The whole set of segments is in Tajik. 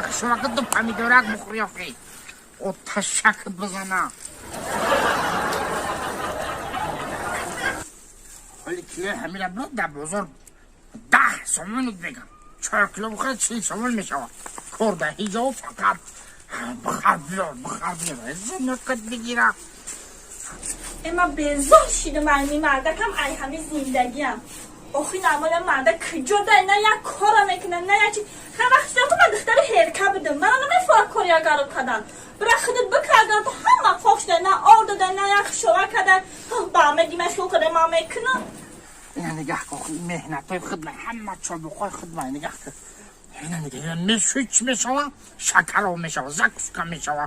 Хушвакаду помидорак бухӯри, охи оташакат бизана. Ҳоли килои ҳамира бо дар бозор 10 сомонут мегам, 4 кило бухӯра, 40 сомон мешавад. Кор дар ҳеҷ ҷо, фақат бихар биёр, бихар биёр, зинакат бигира. Эма, безор шидам ами мардакам, ай ҳами зиндагиам. Охи намоля мардак куҷо дай? На як кора мекунад, на як чи. Ха, вақт шидам, ман духтари ҳерка будам, мана намефора кори агаро кадан. Бира, худат бикар, агар ҳама пок шуда, на ор дада, на як шова када. Ба медима шо када, ман мекунам. Ина нигаҳ кун, меҳнатҳои худма, ҳама чобуқҳои худма нигаҳ кун. Ина нигаҳ, мешӯй, чӣ мешава? Шакароб мешава, закуска мешава,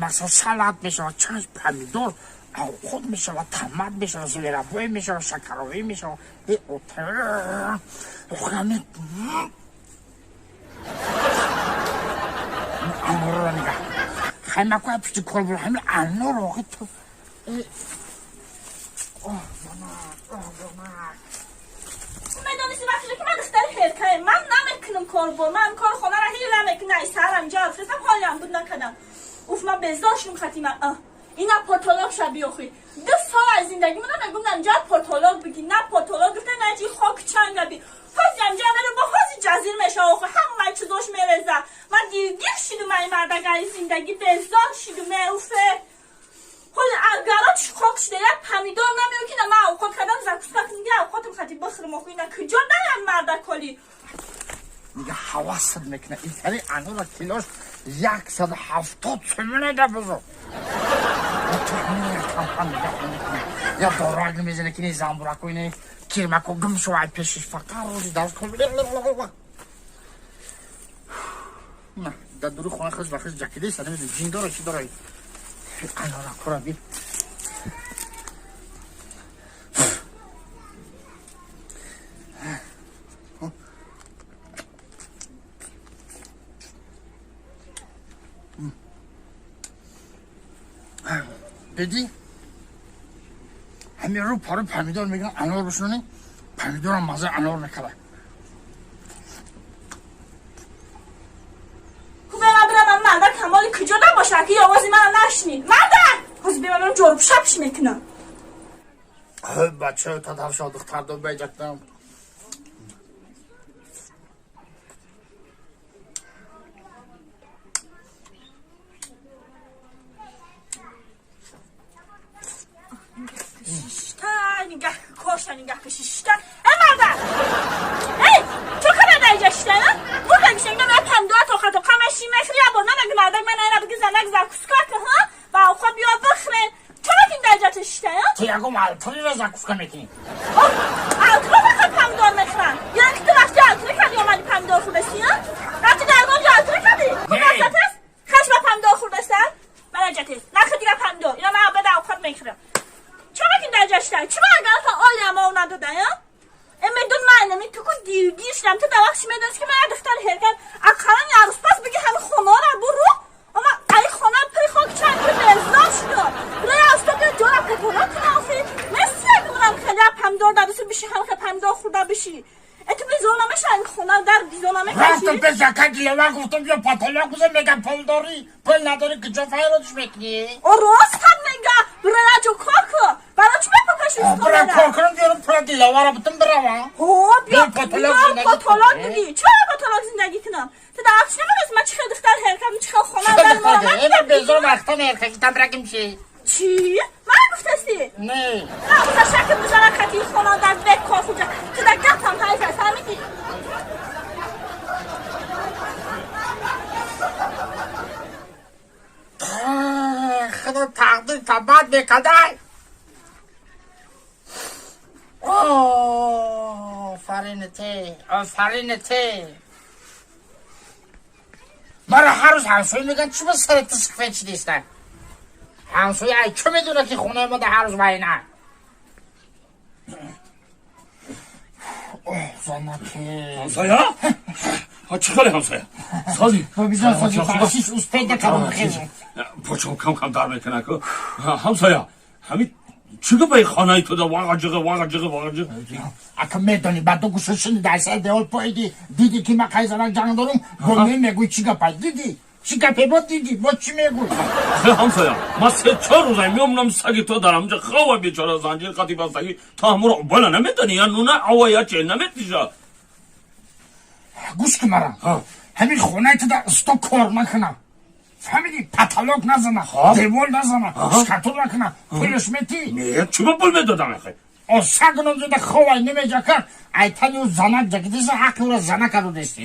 масалан, салат мешава, чанд помидор, овқот мешава, томат мешава, зверобой мешава, шакаровӣ мешава. Охами анорро нигаҳ кун. Хаймакҳои пишти кор бур, ҳами анор. Охи ту, оҳ, занак, оҳ, занак. Медонисти, вақте ки ман духтари ҳеркаем, ман намекунам корбор, ман кор хонара ҳир намекунам. Ай сарам ҷа фирстам, ҳолиам буд накардам. Уф, ман безор шудам. Хатима ина потолок ша биёхӣ. 2 сол аз зиндагӣ мана мегум, намҷа потолок биги, на потолок гуфта, на чи, хок чанга би. Ҳози амҷа мере, бо ҳози ҷазир меша, охи ҳамаи чизош мереза. Ман дилгир шидум ай мардак, ай зиндагӣ безор шидум. Уфе, ҳоли агарот хок шуда, як помидор намеё ки на ман авқот кардам, закуска кунам, авқотам хати бихӯрам. Охи, ина куҷо даям мардаколи? Нига, ҳавасат мекуна. Итари анора килош 170 сомона дар бозор. Я дорак мезане, ки замбурако, ини кирмако гум шува пешиш, фақат рӯзи дарс кун. На дар дури хона хис ба хис ҷакидеста, намедонам, ҷин дора, чӣ дора. Аноракора би. Бедӣ, ҳамин рӯ паро помидор мегирам, анор бишунӣ, помидорам мазаи анор мекард. Кубера, бирам, мардак ҳамоли куҷо набошад, ки овози мана нашнид. Мардак ҳозир беман ҷорубшапш мекунам. Бача татаршо, духтардо беҷактам. Шишта нигаҳ, корша нигаҳ, шишта. Э, мардак, эй, чо кара дар иҷа шишта? Бурда гишта, ман помидор тоқа тоқа меши мехри ябо намеги. Мардак, ман айра биги, занак закуска ки, ҳа, ва овқот биё бихӯрем. Чаро ки дар иҷа шишта? Ту ягом алтуниро закуска мекунӣ? Алтура фақат помидор мехӯрам. Ё ки ту рафти алтура кардӣ, омади помидор хӯрдаси? Рафти дар ягон ҷо алтура кардӣ? Хуб, хашма помидор хӯрдаста. Мараҷатез нахи дига помидор ина ман бада овқот мехӯрам. Чаро ки дар ҷа шита? Чиба агарта олиама надода? Э, медон, ман нами туку дилгир шудам. Ту дар вақти медонӣ, ки ман як духтари ҳеркам, ақаллан ярӯзпас биги, ҳами хонаро буру. Ама ай хона пири хок чанд безор шудам. Бира, уста ки ҷора петона кунам. Охи месиягумрам, хеле помидор дадису биши, ҳамхе помидор хӯрда биши. Э, ту безор намеша? Ин хона дар бизор намекашӣ? Рафтам пеш яка гилова, гуфтам: «Биё, потолок бизан». Мегам: «Пул дорӣ? Пул надорӣ, куҷо файродш мекунӣ?» О, рост ҳам мега. Бира, яҷо кор ку. Барои чӣ мепапаши? Бира, кор кунам, биёрам, пула диловара бутум, бирава. О, биё, потолок биги. Чаро потолок зиндагӣ кунам? Ту дар вақти намедонӣ, ман чӣ хел духтар ҳеркам, чӣ хел хона дар морам. Безор вақтам ҳеркаки тамраким чи? Чӣ? Ман гуфтасти? Не. Ташаккур, бизана кати хона дар бекор хуҷа. Ту дар гапам ҳайф аст, фаҳмидӣ? Худо тақдир табат мекардай. Офарин те, офарин те. Мара ҳар рӯз ҳамсоя мегӯянд: «Чӣ ба сари ту сафед шидиста?» Ҳамсоя ай чӣ медона, ки хонаи мо дар ҳар рӯз вайна. Занаке. Ҳамсоя, чӣ хеле, ҳамсоя, сози? Бибиҷон, сози, бахшиш, успеть накардам. Почом кам кам дар мекунад ку, ҳамсоя, ҳамин. Чӣ гапаи хонаи туда ваға ҷиға, ваға ҷиға, ваға ҷиға? Ака медонӣ, ба ду гӯша шини, дар сари девол поиди, дидӣ ки ман қайзанак ҷанг дорум, бо мен мегӯй, чӣ гапай? Дидӣ, чӣ гапе бо дидӣ, бо чӣ мегӯй? Хе, ҳамсоя, ман 3-4 рӯза меомадам, саги то дар ҳамҷа хова, бечора, занҷир қати бастагӣ, то ҳамуро бала наметонӣ, я нуна ава, я че наметиша. Гӯш кун мара, ҳамин хонаи туда усто кор накуна, фаҳмидӣ? Потолок назана, девол назана, штукатур накуна, пулш метӣ? Не, чӣ ба пул медодам ахе? О, саг нозида ховай, намеҷака, айтани ӯ занак ҷакидиса, ҳаққи ӯро занак додести.